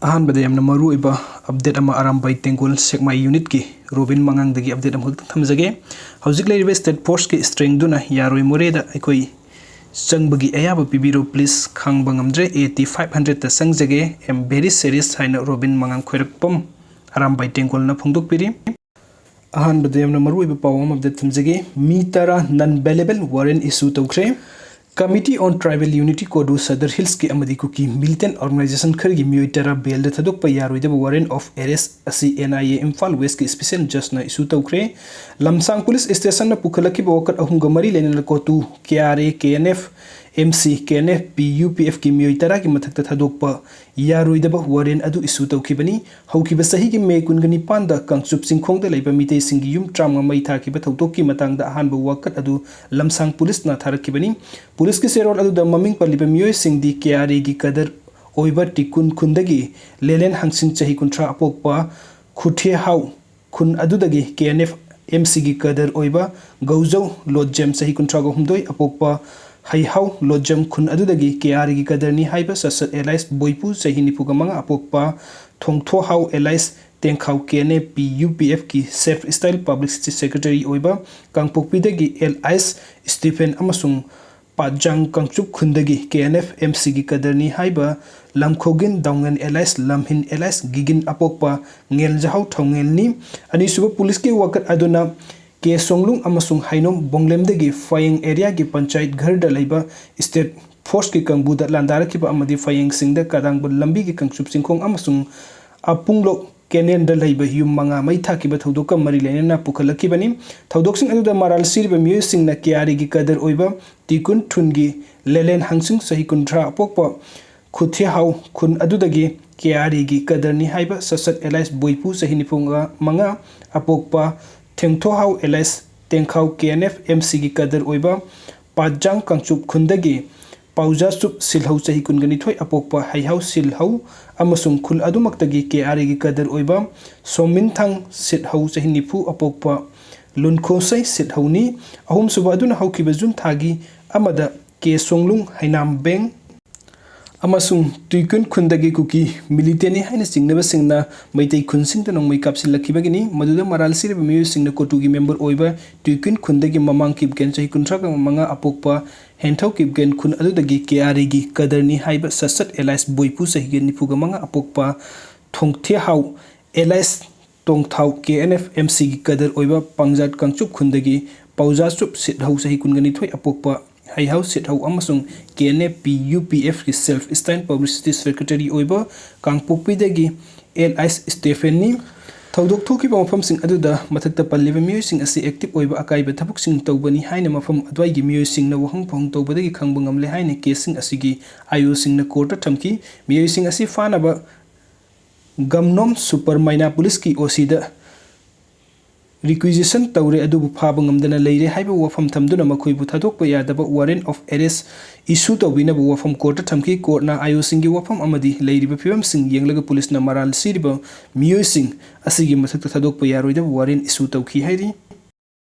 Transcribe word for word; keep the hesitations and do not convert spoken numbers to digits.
ꯑꯍꯥꯟꯕꯗ ꯌꯥꯝꯅ ꯃꯔꯨꯑꯣꯏꯕ ꯑꯞꯗꯦꯠ ꯑꯃ ꯑꯔꯥꯝꯕꯥꯏ ꯇꯦꯡꯒꯣꯜ ꯁꯦꯛꯃꯥꯏ ꯌꯨꯅꯤꯠꯀꯤ ꯔꯣꯕꯤꯟ ꯃꯉꯥꯡꯗꯒꯤ ꯑꯞꯗꯦꯠ ꯑꯃꯈꯛꯇꯪ ꯊꯝꯖꯒꯦ꯫ ꯍꯧꯖꯤꯛ ꯂꯩꯔꯤꯕ ꯁ꯭ꯇꯦꯠ ꯐꯣꯔꯁꯀꯤ ꯁ꯭ꯇ꯭ꯔꯦꯡꯗꯨꯅ ꯌꯥꯔꯣꯏ ꯃꯣꯔꯦꯗ ꯑꯩꯈꯣꯏ ꯆꯪꯕꯒꯤ ꯑꯌꯥꯕ ꯄꯤꯕꯤꯔꯣ please, ꯈꯥꯡꯕ ꯉꯝꯗ꯭ꯔꯦ, AT five hundredꯇ ꯆꯪꯖꯒꯦ, am very serious ꯍꯥꯏꯅ ꯔꯣꯕꯤꯟ ꯃꯉꯥꯡ ꯈꯣꯏꯔꯛꯄꯝ ꯑꯔꯥꯝꯕꯥꯏ ꯇꯦꯡꯒꯣꯜꯅ ꯐꯣꯡꯗꯣꯛꯄꯤꯔꯤ꯫ ꯑꯍꯥꯟꯕꯗ ꯌꯥꯝꯅ ꯃꯔꯨꯑꯣꯏꯕ ꯄꯥꯎ ꯑꯃ ꯑꯞꯗꯦꯠ ꯊꯝꯖꯒꯦ꯫ ꯃꯤ ꯇꯔꯥ non bailable warrant issue ꯇꯧꯈ꯭ꯔꯦ꯫ Committee on Tribal Unity ꯀꯣꯗꯨ Sadar ꯍꯤꯜꯁꯀꯤ ꯑꯃꯗꯤ ꯀꯨꯀꯤ ꯃꯤꯂꯤꯇꯦꯟ ꯑꯣꯔꯒꯅꯥꯏꯖꯦꯁꯟ ꯈꯔꯒꯤ ꯃꯤꯑꯣꯏ ꯇꯔꯥ ꯕꯦꯜꯗ ꯊꯥꯗꯣꯛꯄ ꯌꯥꯔꯣꯏꯗꯕ warrant of arrest ꯑꯁꯤ NIA ꯏꯝꯐꯥꯜ ꯋꯦꯁꯀꯤ ꯁ꯭ꯄꯦꯁꯦꯜ ꯖꯖꯅ ꯏꯁꯨ ꯇꯧꯈ꯭ꯔꯦ꯫ ꯂꯝꯁꯥꯡ ꯄꯨꯂꯤꯁ ꯁ꯭ꯇꯦꯁꯟꯅ ꯄꯨꯈꯠꯂꯛꯈꯤꯕ ꯋꯥꯀꯠ ꯑꯍꯨꯝꯒ ꯃꯔꯤ ꯂꯩꯅꯅ ꯀꯣꯇꯨ, KRA, KNF, MC, KNF, PUPFꯀꯤ ꯃꯤꯑꯣꯏ ꯇꯔꯥꯒꯤ ꯃꯊꯛꯇ ꯊꯥꯗꯣꯛꯄ ꯌꯥꯔꯣꯏꯗꯕ warrant ꯑꯗꯨ ꯏꯁꯨ ꯇꯧꯈꯤꯕꯅꯤ꯫ ꯍꯧꯈꯤꯕ ꯆꯍꯤꯒꯤ ꯃꯦ ꯀꯨꯟꯒ ꯅꯤꯄꯥꯟꯗ ꯀꯥꯡꯆꯨꯞ ꯆꯤꯡꯈꯣꯡꯗ ꯂꯩꯕ ꯃꯤꯇꯩꯁꯤꯡꯒꯤ ꯌꯨꯝ ꯇꯔꯥꯃꯉꯥ ꯃꯩ ꯊꯥꯈꯤꯕ ꯊꯧꯗꯣꯛꯀꯤ ꯃꯇꯥꯡꯗ ꯑꯍꯥꯟꯕ ꯋꯥꯀꯠ ꯑꯗꯨ ꯂꯝꯁꯥꯡ ꯄꯨꯂꯤꯁꯅ ꯊꯥꯔꯛꯈꯤꯕꯅꯤ꯫ ꯄꯨꯂꯤꯁꯀꯤ ꯆꯦꯔꯣꯜ ꯑꯗꯨꯗ ꯃꯃꯤꯡ ꯄꯜꯂꯤꯕ ꯃꯤꯑꯣꯏꯁꯤꯡꯗꯤ KRAꯒꯤ ꯀꯗꯔ ꯑꯣꯏꯕ ꯇꯤꯀꯨꯟ ꯈꯨꯟꯗꯒꯤ ꯂꯦꯂꯦꯟ ꯍꯪꯁꯤꯡ ꯆꯍꯤ ꯀꯨꯟꯊ꯭ꯔꯥ ꯑꯄꯣꯛꯄ ꯈꯨꯊꯦꯍꯥꯎ ꯈꯨꯟ ꯑꯗꯨꯗꯒꯤ KNF MCꯒꯤ ꯀꯗꯔ ꯑꯣꯏꯕ ꯒꯧꯖꯧ ꯂꯣꯠꯖꯦꯝ ꯆꯍꯤ ꯀꯨꯟꯊ꯭ꯔꯥꯒ ꯍꯨꯝꯗꯣꯏ ꯑꯄꯣꯛꯄ ꯍꯩꯍꯥꯎ ꯂꯣꯠꯖꯦꯝ ꯈꯨꯟ ꯑꯗꯨꯗꯒꯤ KRAꯒꯤ ꯀꯗꯔꯅꯤ ꯍꯥꯏꯕ ꯁꯠꯁꯠ alias ꯕꯣꯏꯄꯨ ꯆꯍꯤ ꯅꯤꯐꯨꯒ ꯃꯉꯥ ꯑꯄꯣꯛꯄ ꯊꯣꯡꯊꯣꯍꯥꯎ alias ꯇꯦꯡꯈꯥꯎ KNA PUPFꯀꯤ Safe Style Publicity Secretary ꯑꯣꯏꯕ ꯀꯥꯡꯄꯣꯛꯄꯤꯗꯒꯤ alias ꯁ꯭ꯇꯤꯐꯦꯟ ꯑꯃꯁꯨꯡ ꯄꯥꯠꯖꯥꯡ ꯀꯥꯡꯆꯨꯞ ꯈꯨꯟꯗꯒꯤ KNF MCꯒꯤ ꯀꯗꯔꯅꯤ ꯍꯥꯏꯕ ꯂꯝꯈꯣꯒꯤꯟ ꯗꯥꯎꯉꯦꯟ alias ꯂꯝꯍꯤꯟ alias ꯒꯤꯒꯤꯟ ꯑꯄꯣꯛꯄ ꯉꯦꯜꯖꯍꯥꯎ ꯊꯧꯉꯦꯜꯅꯤ꯫ ꯑꯅꯤꯁꯨꯕ ꯄꯨꯂꯤꯁꯀꯤ ꯋꯥꯀꯠ ꯑꯗꯨꯅ ꯀꯦ ꯁꯣꯡꯂꯨꯡ ꯑꯃꯁꯨꯡ ꯍꯩꯅꯣꯝ ꯕꯣꯡꯂꯦꯝꯗꯒꯤ ꯐꯌꯦꯡ ꯑꯦꯔꯤꯌꯥꯒꯤ ꯄꯟꯆꯥꯌꯠ ꯘꯔꯗ ꯂꯩꯕ ꯁ꯭ꯇꯦꯠ ꯐꯣꯔꯁꯀꯤ ꯀꯥꯡꯕꯨꯗ ꯂꯥꯟꯗꯥꯔꯛꯈꯤꯕ ꯑꯃꯗꯤ ꯐꯌꯦꯡꯁꯤꯡꯗ ꯀꯗꯥꯡꯕ ꯂꯝꯕꯤꯒꯤ ꯀꯥꯡꯆꯨꯞ ꯆꯤꯡꯈꯣꯡ ꯑꯃꯁꯨꯡ ꯑꯄꯨꯡꯂꯣꯛ ꯀꯦꯅꯦꯜꯗ ꯂꯩꯕ ꯌꯨꯝ ꯃꯉꯥ ꯃꯩ ꯊꯥꯈꯤꯕ ꯊꯧꯗꯣꯛꯀ ꯃꯔꯤ ꯂꯩꯅꯅ ꯄꯨꯈꯠꯂꯛꯈꯤꯕꯅꯤ꯫ ꯊꯧꯗꯣꯛꯁꯤꯡ ꯑꯗꯨꯗ ꯃꯔꯥꯜ ꯁꯤꯔꯤꯕ ꯃꯤꯑꯣꯏꯁꯤꯡꯅ KRAꯒꯤ ꯀꯗꯔ ꯑꯣꯏꯕ ꯇꯤꯀꯨꯟ ꯊꯨꯟꯒꯤ ꯂꯦꯂꯦꯟ ꯍꯪꯁꯤꯡ ꯆꯍꯤ ꯀꯨꯟꯊ꯭ꯔꯥ ꯑꯄꯣꯛꯄ ꯈꯨꯊꯦꯍꯥꯎ ꯈꯨꯟ ꯑꯗꯨꯗꯒꯤ KRAꯒꯤ ꯀꯗꯔꯅꯤ ꯍꯥꯏꯕ ꯁꯠꯁꯠ alias ꯕꯣꯏꯄꯨ ꯆꯍꯤ ꯅꯤꯐꯨ ꯃꯉꯥ ꯑꯄꯣꯛꯄ ꯊꯦꯡꯊꯣꯍꯥꯎ alias ꯇꯦꯡꯈꯥꯎ KNF MCꯒꯤ ꯀꯗꯔ ꯑꯣꯏꯕ ꯄꯥꯠꯖꯥꯡ ꯀꯥꯡꯆꯨꯞ ꯈꯨꯟꯗꯒꯤ ꯄꯥꯎꯖꯥꯆꯨꯞ ꯁꯤꯜꯍꯧ ꯆꯍꯤ ꯀꯨꯟꯒ ꯅꯤꯊꯣꯏ ꯑꯄꯣꯛꯄ ꯍꯩꯍꯥꯎ ꯁꯤꯜꯍꯧ ꯑꯃꯁꯨꯡ ꯈꯨꯜ ꯑꯗꯨꯃꯛꯇꯒꯤ KRAꯒꯤ ꯀꯗꯔ ꯑꯣꯏꯕ ꯁꯣꯃꯤꯟꯊꯥꯡ ꯁꯤꯠꯍꯧ ꯆꯍꯤ ꯅꯤꯐꯨ ꯑꯄꯣꯛꯄ ꯂꯨꯟꯈꯣꯁꯩ ꯁꯤꯠꯍꯧꯅꯤ꯫ ꯑꯍꯨꯝꯁꯨꯕ ꯑꯗꯨꯅ ꯍꯧꯈꯤꯕ ꯖꯨꯟ ꯊꯥꯒꯤ ꯑꯃꯗ ꯀꯦ ꯁꯣꯡꯂꯨꯡ ꯍꯩꯅꯥꯝꯕꯦꯡ ꯑꯃꯁꯨꯡ ꯇꯨꯏꯀꯨꯟ ꯈꯨꯟꯗꯒꯤ ꯀꯨꯀꯤ ꯃꯤꯂꯤꯇꯦꯟꯅꯤ ꯍꯥꯏꯅ ꯆꯤꯡꯅꯕꯁꯤꯡꯅ ꯃꯩꯇꯩ ꯈꯨꯟꯁꯤꯡꯗ ꯅꯣꯡꯃꯩ ꯀꯥꯞꯁꯤꯜꯂꯛꯈꯤꯕꯒꯤꯅꯤ꯫ ꯃꯗꯨꯗ ꯃꯔꯥꯜ ꯁꯤꯔꯕ ꯃꯤꯑꯣꯏꯁꯤꯡꯅ ꯀꯣꯇꯨꯒꯤ ꯃꯦꯝꯕꯔ ꯑꯣꯏꯕ ꯇꯨꯏꯀꯨꯟ ꯈꯨꯟꯗꯒꯤ ꯃꯃꯥꯡ ꯀꯤꯞꯒꯦꯟ ꯆꯍꯤ ꯀꯨꯟꯊ꯭ꯔꯥꯒ ꯃꯉꯥ ꯑꯄꯣꯛꯄ ꯍꯦꯟꯊꯧ ꯀꯤꯞꯒꯦꯟ ꯈꯨꯟ ꯑꯗꯨꯗꯒꯤ ꯀꯦ ꯑꯥꯔ ꯏꯒꯤ ꯀꯗꯔꯅꯤ ꯍꯥꯏꯕ ꯁꯠꯁꯠ ꯑꯦꯂꯥꯏꯁ ꯕꯣꯏꯄꯨ ꯆꯍꯤ ꯅꯤꯐꯨꯒ ꯃꯉꯥ ꯑꯄꯣꯛꯄ Thongthehao Elias Tongthao K N F M ꯁꯤꯒꯤ ꯀꯗꯔ ꯑꯣꯏꯕ ꯄꯥꯡꯖꯥꯠ ꯀꯥꯡꯆꯨꯞ ꯈꯨꯟꯗꯒꯤ ꯄꯥꯎꯖꯥꯆꯨꯞ ꯁꯤꯠꯍꯧ ꯆꯍꯤ ꯀꯨꯟꯒ ꯅꯤꯊꯣꯏ ꯑꯄꯣꯛꯄ ꯍꯩꯍꯥꯎ ꯁꯤꯠꯍꯧ ꯑꯃꯁꯨꯡ K N F P U P ꯑꯦꯐꯀꯤ ꯁꯦꯜꯐ ꯁ꯭ꯇꯥꯏꯜ ꯄꯕ꯭ꯂꯤꯁꯤꯇꯤ ꯁꯦꯀ꯭ꯔꯦꯇꯔꯤ ꯑꯣꯏꯕ ꯀꯥꯡꯄꯣꯛꯄꯤꯗꯒꯤ ꯑꯦꯜ ꯑꯥꯏꯁ ꯁ꯭ꯇꯦꯐꯦꯟꯅꯤ꯫ ꯊꯧꯗꯣꯛ ꯊꯣꯛꯈꯤꯕ ꯃꯐꯝꯁꯤꯡ ꯑꯗꯨꯗ ꯃꯊꯛꯇ ꯄꯜꯂꯤꯕ ꯃꯤꯑꯣꯏꯁꯤꯡ ꯑꯁꯤ ꯑꯦꯛꯇꯤꯚ ꯑꯣꯏꯕ ꯑꯀꯥꯏꯕ ꯊꯕꯛꯁꯤꯡ ꯇꯧꯕꯅꯤ ꯍꯥꯏꯅ ꯃꯐꯝ ꯑꯗꯨꯋꯥꯏꯒꯤ ꯃꯤꯑꯣꯏꯁꯤꯡꯅ ꯋꯥꯍꯪ ꯐꯥꯍꯪ ꯇꯧꯕꯗꯒꯤ ꯈꯪꯕ ꯉꯝꯂꯦ ꯍꯥꯏꯅ ꯀꯦꯁꯁꯤꯡ ꯑꯁꯤꯒꯤ ꯑꯥꯏ ꯑꯣꯁꯤꯡꯅ ꯀꯣꯔꯠꯇ ꯊꯝꯈꯤ꯫ ꯃꯤꯑꯣꯏꯁꯤꯡ ꯑꯁꯤ ꯐꯥꯅꯕ ꯒꯝꯅꯣꯝ ꯁꯨꯄꯔ ꯃꯥꯏꯅꯥ ꯄꯨꯂꯤꯁꯀꯤ ꯑꯣ ꯁꯤꯗ ꯔꯤꯀ꯭ꯋꯤꯖꯤꯁꯟ ꯇꯧꯔꯦ, ꯑꯗꯨꯕꯨ ꯐꯥꯕ ꯉꯝꯗꯅ ꯂꯩꯔꯦ ꯍꯥꯏꯕ ꯋꯥꯐꯝ ꯊꯝꯗꯨꯅ ꯃꯈꯣꯏꯕꯨ ꯊꯥꯗꯣꯛꯄ ꯌꯥꯗꯕ ꯋꯥꯔꯦꯟ ꯑꯣꯐ ꯑꯦꯔꯦꯁ ꯏꯁꯨ ꯇꯧꯕꯤꯅꯕ ꯋꯥꯐꯝ ꯀꯣꯔꯠꯇ ꯊꯝꯈꯤ꯫ ꯀꯣꯔꯠꯅ ꯑꯥꯏ ꯑꯣꯁꯤꯡꯒꯤ ꯋꯥꯐꯝ ꯑꯃꯗꯤ ꯂꯩꯔꯤꯕ ꯐꯤꯕꯝꯁꯤꯡ ꯌꯦꯡꯂꯒ ꯄꯨꯂꯤꯁꯅ ꯃꯔꯥꯜ ꯁꯤꯔꯤꯕ ꯃꯤꯑꯣꯏꯁꯤꯡ ꯑꯁꯤꯒꯤ ꯃꯊꯛꯇ ꯊꯥꯗꯣꯛꯄ ꯌꯥꯔꯣꯏꯗꯕ ꯋꯥꯔꯦꯟ ꯏꯁꯨ ꯇꯧꯈꯤ ꯍꯥꯏꯔꯤ꯫